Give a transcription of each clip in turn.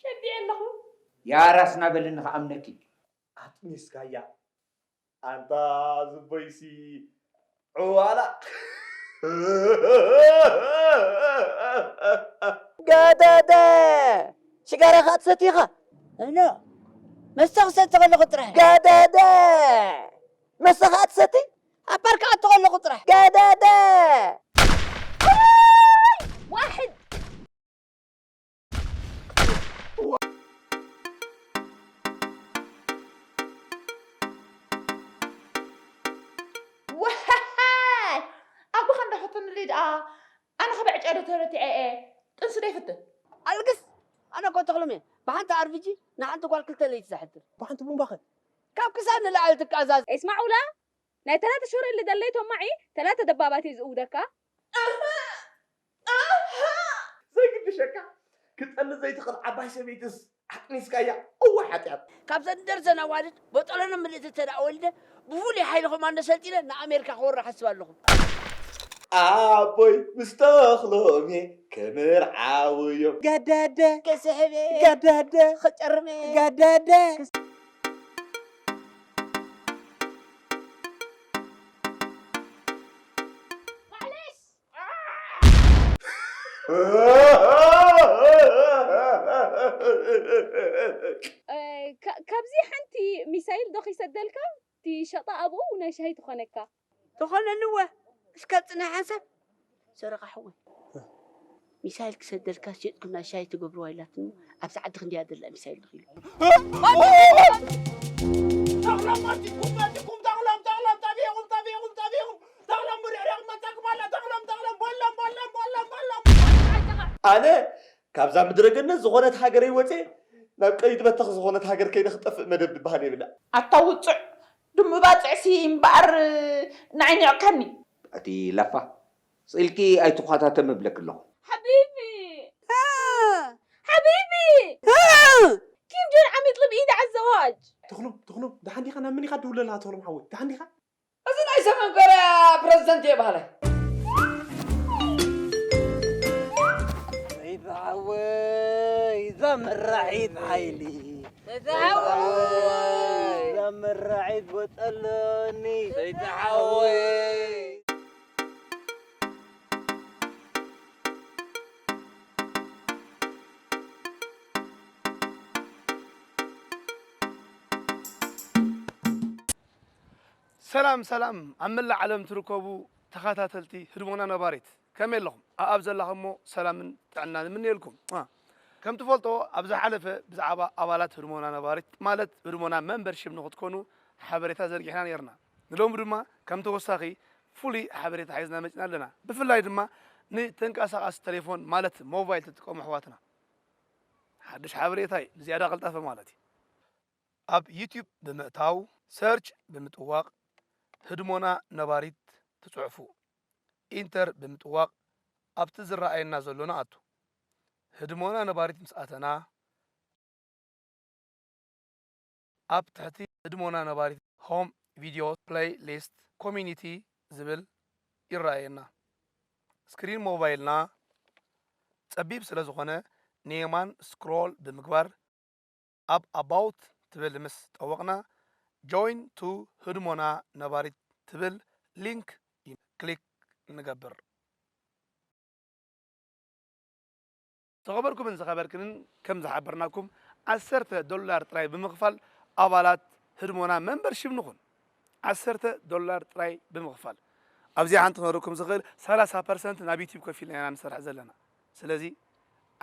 ሸዲዐ ኣለኹ። ያራስ ናበልኒ ከኣምነኪ። ኣጥኒስካያ ኣንታ ዝበይሲ ዕዋላ። ገደደ ሽጋራ ከኣ ትሰቲ ኢኻ? እኖ መስተ ክሰቲ ከለኹ ጥራሕ። ገደደ መስተ ከኣ ትሰቲ? ኣብ ፓርክ ኣቶ ከለኹ ጥራሕ። ገደደ ዋሕድ ዋይ ኣቦኻ እንዳፈተኑለይ ደኣ ኣነ ኸ ብዕጨ ዶ ተረቲዐ እየ ጥንሲ ዶ ይፍትን ኣልግስ ኣነ እኮ ተኽሎም እየ ብሓንቲ ኣርቪጂ ንሓንቲ ጓል ክልተ ለይቲ ዘሕድር ብሓንቲ ቡምባኸ ካብ ክሳድ ንላዕሊ ትቃዛዝ ኤስማዑላ ናይ ተላተ ሾሬ ልደለይ ቶማዒ ተላተ ደባባት እየ ዝእውደካ ዘይግድሸካ ክጠሊ ዘይትኽእል ዓባይ ሰበይትስ ዓጥኒስካያ እወ ሓጢኣት ካብዘን ደርዘን ኣዋልድ ቦጠሎነ ምልእቲ ተደኣ ወሊደ ብፍሉይ ሓይሊ ኮማንዶ ሰልጢነ ንኣሜሪካ ክወርር ሓስብ ኣለኹ ኣቦይ ምስ ተኽሎምየ ከመርዓውዮም ገደደ ክስሕብ ገደደ ክጨርም ገደደ ካብዚ ሓንቲ ሚሳይል ዶ ከይሰደልካ እቲ ሸጣ ኣብኡ ናይ ሻሂ ትኾነካ ተኾነኒ እወ እስከ ፅናሕ ሓንሳብ ሰረቓ ሓወይ ሚሳይል ክሰደልካ ሸጥኩም ናይ ሻሂ ትገብርዋ ኢላትኒ ኣብዚ ዓዲ ክንድያ ደላ ሚሳይል ንኽኢሉ ኣነ ካብዛ ምድረ ገነት ዝኾነት ሃገረይ ወፅየ ናብ ቀይዲ በተኽ ዝኾነት ሃገር ከይደ ክጠፍእ መደብ ዝበሃል የብላ ኣታ ውፅዕ ድሙ ባፅዕሲ እምበኣር ንዓይኒ ይዕከኒ ኣቲ ላፋ ስኢልኪ ኣይትኳታተም እብለኪ ኣለኹ ሓቢቢ ሓቢቢ ኪም ጆን ዓሚጥ ልብኢድ ዓዘዋጅ ተኽሎም ተኽሎም ደሓን ዲኻ ናብ መን ኢኻ ትድውል ኣለኻ ተኽሎም ሓወይ ደሓን ዲኻ እዚ ናይ ሰሜን ኮርያ ፕረዚደንት እየ በሃላይ ሰይፍሓወይ እዛ መራሒት ሓይሊ ሰይፍሓወይ እዛ መራሒት ቦጠሎኒ ሰይፍሓወይ ሰላም ሰላም ኣብ መላእ ዓለም ትርከቡ ተኸታተልቲ ህድሞና ነባሪት ከመይ ኣለኹም? ኣኣብ ዘላኹሞ ሰላምን ጥዕናን እምነየልኩም። ከም ትፈልጦ ኣብ ዝሓለፈ ብዛዕባ ኣባላት ህድሞና ነባሪት ማለት ህድሞና መምበርሺፕ ንኽትኮኑ ሓበሬታ ዘርጊሕና ነይርና። ንሎሚ ድማ ከም ተወሳኺ ፍሉይ ሓበሬታ ሒዝና መፂና ኣለና። ብፍላይ ድማ ንተንቀሳቓሲ ተሌፎን ማለት ሞባይል ትጥቀሙ ኣሕዋትና ሓድሽ ሓበሬታ እዩ ንዝያዳ ቅልጣፈ ማለት እዩ። ኣብ ዩትዩብ ብምእታው ሰርች ብምጥዋቕ ህድሞና ነባሪት ትፅሕፉ ኢንተር ብምጥዋቕ ኣብቲ ዝረኣየና ዘሎ ንኣቱ። ህድሞና ነባሪት ምስ ኣተና ኣብ ትሕቲ ህድሞና ነባሪት ሆም ቪድዮስ ፕለይ ሊስት ኮሚኒቲ ዝብል ይረኣየና። ስክሪን ሞባይልና ፀቢብ ስለዝኾነ ንየማን ስክሮል ብምግባር ኣብ ኣባውት ትብል ምስ ጠወቕና ጆይን ቱ ህድሞና ነባሪት ትብል ሊንክ ክሊክ ንገብር። ዝኸበርኩምን ዝኸበርክንን ከም ዝሓበርናኩም ዓሰርተ ዶላር ጥራይ ብምኽፋል ኣባላት ህድሞና መምበርሺፕ ንኹን። ዓሰርተ ዶላር ጥራይ ብምኽፋል። ኣብዚኣ ሓንቲ ክነግረኩም ዝኽእል ሰላሳ ፐርሰንት ናብ ዩቲዩብ ከፊልና ኢና ንሰርሕ ዘለና። ስለዚ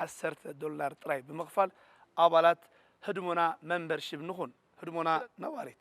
ዓሰርተ ዶላር ጥራይ ብምኽፋል ኣባላት ህድሞና መምበርሺፕ ንኹን። ህድሞና ነባሪት።